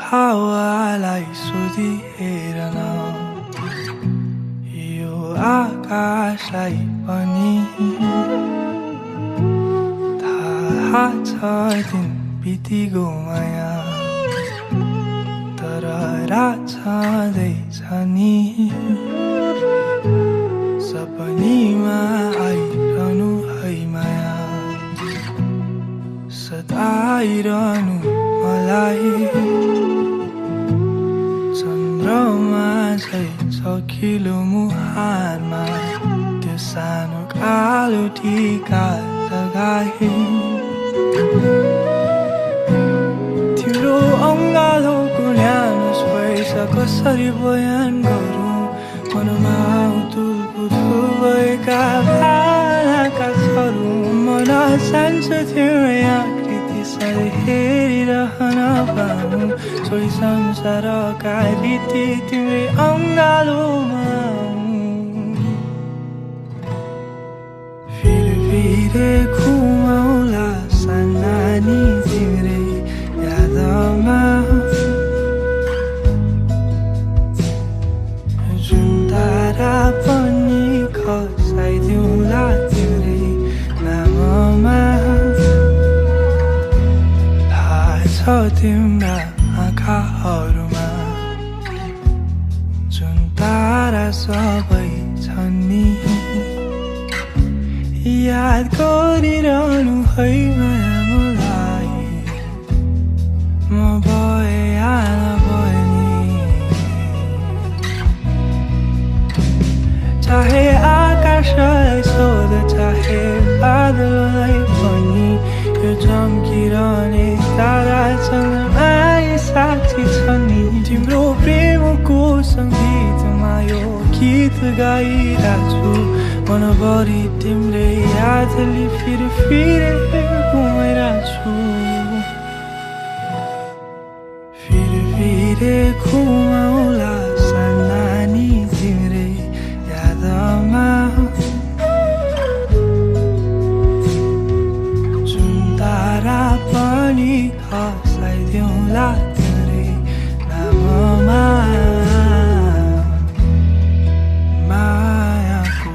हावालाई सोधिहेर न यो आकाशलाई पनि थाहा छ दिन बितिगो माया तर रात छँदैछ नि सपनीमा आइरहनु है माया सताइरहनु मलाई चन्द्रमा झै सखिलो मुहारमा त्यो सानो कालो टीका लगाए तिम्रो अङ्गालोको न्यानो स्पर्श कसरी बयान गरौँ मनमा उतुल-पुतुल भएका भावनाका छरू मन चाहन्छ तिम्रो आकृति सधैँ हेरिरहन पाऊँ सोही संसारका रीति तिम्रै अङ्गालोमा फिरे घुमाउला सानानी तिम्रै यादमा जुन तारा पनि खसाइदिउँला तिम्रै नाममा थाहा छ तिम्रा आँखाहरूमा जुन तारा सबै छन् नि याद गरिरहनु है माया मलाई म भइहाल्न चाहे आकाशलाई सोध चाहे बादललाई पनि यो चम्किरहने तारा चन्द्रमाई साक्षी छन् नि तिम्रो प्रेमको सङ्गीतमा यो गीत गाइरहेछु मनभरि तिम्रै यादले फिरे घुमाइरहेछु फिरे घुमाउला सानानी तिम्रै यादमा जुन तारा पनि खसाइदिउँला तिम्रै नाममा मायाको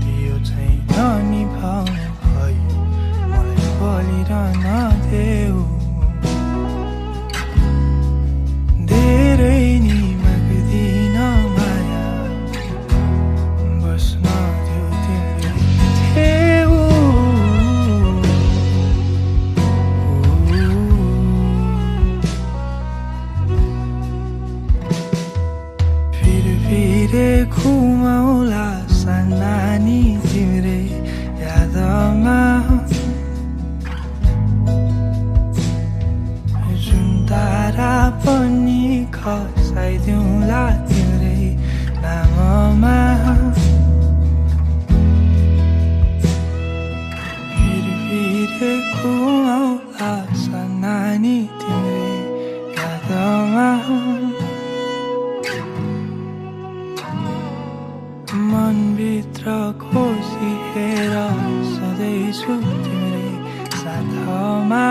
दियो छैन निभाउनु भयो मलाई बलिरहन देऊ धेरै नि माग्दिन माया बस्न देऊ तिम्रै छेउ फिरे घुमाउला सानानी तिम्रै यादमा जुन तारा पनि खसाइदिउँला तिम्रै नाममा फिरे घुमाउला सानानी तिम्रै यादमा मनभित्र खोजिहेर सधैँ छु तिम्रै साथमा